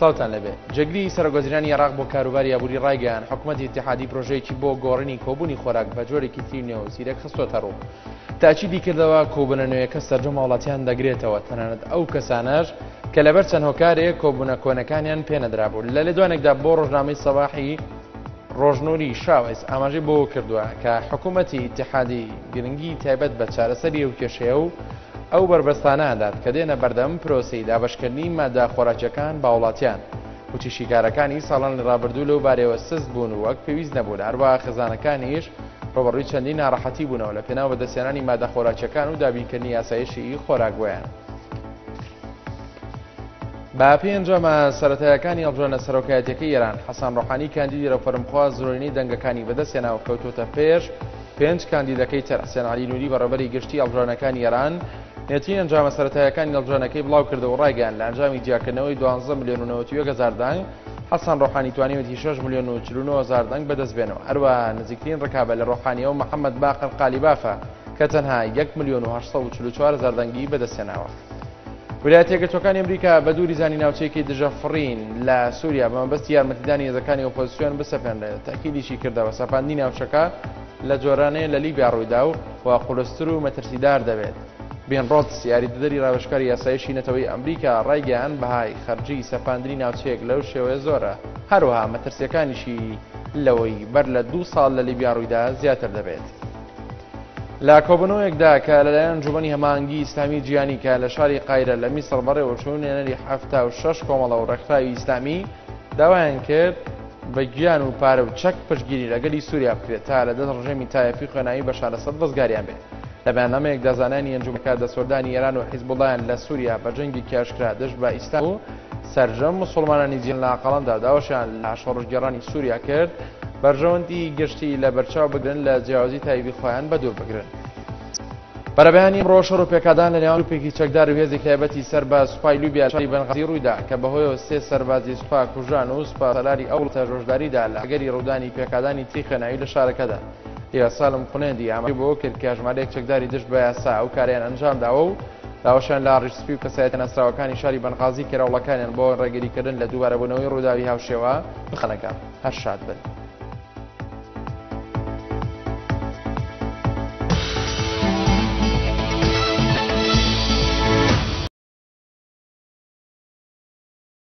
سڵاوتان لێبێ. جێگری سەرۆکوەزیرانی عێراق بۆ کاروباری ئابووری ڕایگەیاند، حکومەتی ئیتیحادی پرۆژەیەکی بۆ گۆڕینی کۆبوونی خۆراک بە جۆرێکی تری نوێ و زیرەک خستۆتەڕوو. تاکیدی کردەوە کۆبوونە نوێیەکە سەرجەم هاوڵاتیان دەگرێتەوە، تەنانەت ئەو کەسانەش کە لەبەر چەند هۆکارێک کۆبوونە کۆنەکانیان پێنەدرابوو. لە لێدوانێکدا بۆ ڕۆژنامەی سەباحی ڕۆژنوری شاوەیس ئاماژەی بەوە کردووە کە حکومەتی ئیتیحادی گرنگی تایبەت بە چارەسەری ئەو کێشەیە و ئەو بەربەستانە ئەدات کە دێنە بەردەم پرۆسەی دابەشکردنی مادە خۆراکیەکان بە هاوڵاتیان. وتیشی کارەکانی ساڵانی ڕابردوو لەو بارەیەوە سست بوون و وەک پێویست نەبوون، هەروەها خێزانەکانیش ڕووبەڕووی چەندین ناڕەحەتی بوونەوە لە پێناو بەدەستهێنانی مادە خۆراکیەکان و دابینکردنی ئاسایشی خۆراک بۆیان. بە پێی ئەنجامە سەرەتایەکانی هەڵبژاردنە سەرۆکایەتیەکەی ئێران، حەسەن ڕۆحانی کاندیدی ڕێفۆرمخواز زۆرینەی دەنگەکانی بەدەستهێنا و کەوتووەتە پێش پێنج کاندیدەکەی تر. حسێن عەلی نوری بەڕێوەبەری گشتی هەڵبژاردنەکانی ئێران نوێترین ئەنجامە سەرەتایەکانی هەڵبژاردنەکەی بڵاوکردەوە و ڕایگەیاند لە ئەنجامی جیاکردنەوەی 12 ملیۆن و 91 هەزار دەنگ حەسەن ڕۆحانی توانیویەتی 6 ملیۆن و 49 هەزار دەنگ بەدەست بێنەوە. هەروەها نزیکترین ڕکابەر لە ڕۆحانیەوە محەممەد باقر قالیبافە کە تەنها 1 ملیۆن و 844 هەزار دەنگی بەدەستهێناوە. ویلایەتە یەکگرتووەکانی ئەمریکا بە دووری زانی ناوچەیەکی دژە فڕین لە سووریا بە مەبەستی یارمەتیدانی هێزەکانی ئۆپۆزسیۆن بسەپێنرێت، تەئکیدیشی کردەوە سەپاندنی ناوچەکە لە جۆرانەیە لە لیبیا ڕوویدا و و قورستر و مەترسیدار دەبێت. بێن ڕۆدس، یاریدەدەری ڕاوێژکاری ئاسایشی نەتەوەیی ئەمریکا ڕایگەیاند بەهای خەرجی سەپاندنی ناوچەیەک لەو شێوەیە زۆرە، هەروەها مەترسییەکانیشی لەوەی بەر لە دوو ساڵ لە لیبیا ڕوویدا زیاتر دەبێت. لە کۆبوونەوەیەکدا کە لەلایەن ئەنجومەنی هەماهەنگی ئیسلامی جیهانی کە لە شاری قایرە لە میسڕ بەڕێوەچوو، نوێنەری 76 کۆمەڵە و ڕێکخراوی ئیسلامی داوایان کرد بە گیان و پارە و چەک پشتگیری لە گەلی سووریا بکرێت تا لە دەست ڕژێمی تایەفی خوێناوی بەشار ئەسەد ڕزگاریان بێت. لە بەیاننامەیەکدا زانایانی ئەنجومەنەکە دەستوەردانی ئێران و حیزبوڵڵایان لە سووریا بە جەنگێکی ئاشکرا دژ بە ئیسلام و سەرجەم موسڵمانانی جیهان لە قەڵەمدا داواشیان لە شۆڕشگێڕانی سووریا کرد بەرژەوەندی گشتی لە بەرچاو بگرن لە جیاوازی تایبی خۆیان بەدوور بگرن. بەرەبەیانی ئەمڕۆ شەڕ و پێکادان لە نێوان گروپێکی چەکدار و هێزێکی تایبەتی سەر بە سوپای لیبیا لە شاری بەنغازی ڕوویدا کە بەهۆیەوە سێ سەربازی سوپا کوژران و سوپا سالاری ئەو وڵاتەش هۆشداری دا لە ئەگەری ڕوودانی پێکادانی تری خوێناوی لە شارەکەدا. لیوا سالم قونێندی ئاماژەی بەوە کرد کە ژمارەیەک چەکداری دژ بە یاسا ئەو کارەیان ئەنجامداوە و داواشیان لە ڕیش سپی و کەسایەتیە ناسراوەکانی شاری بەنغازی کرد هەوڵەکانیان بۆ ڕێگریکردن لە دووبارەبوونەوەی ڕووداوی هاوشێوە بخەنەگەڕ. هەر شاد بن.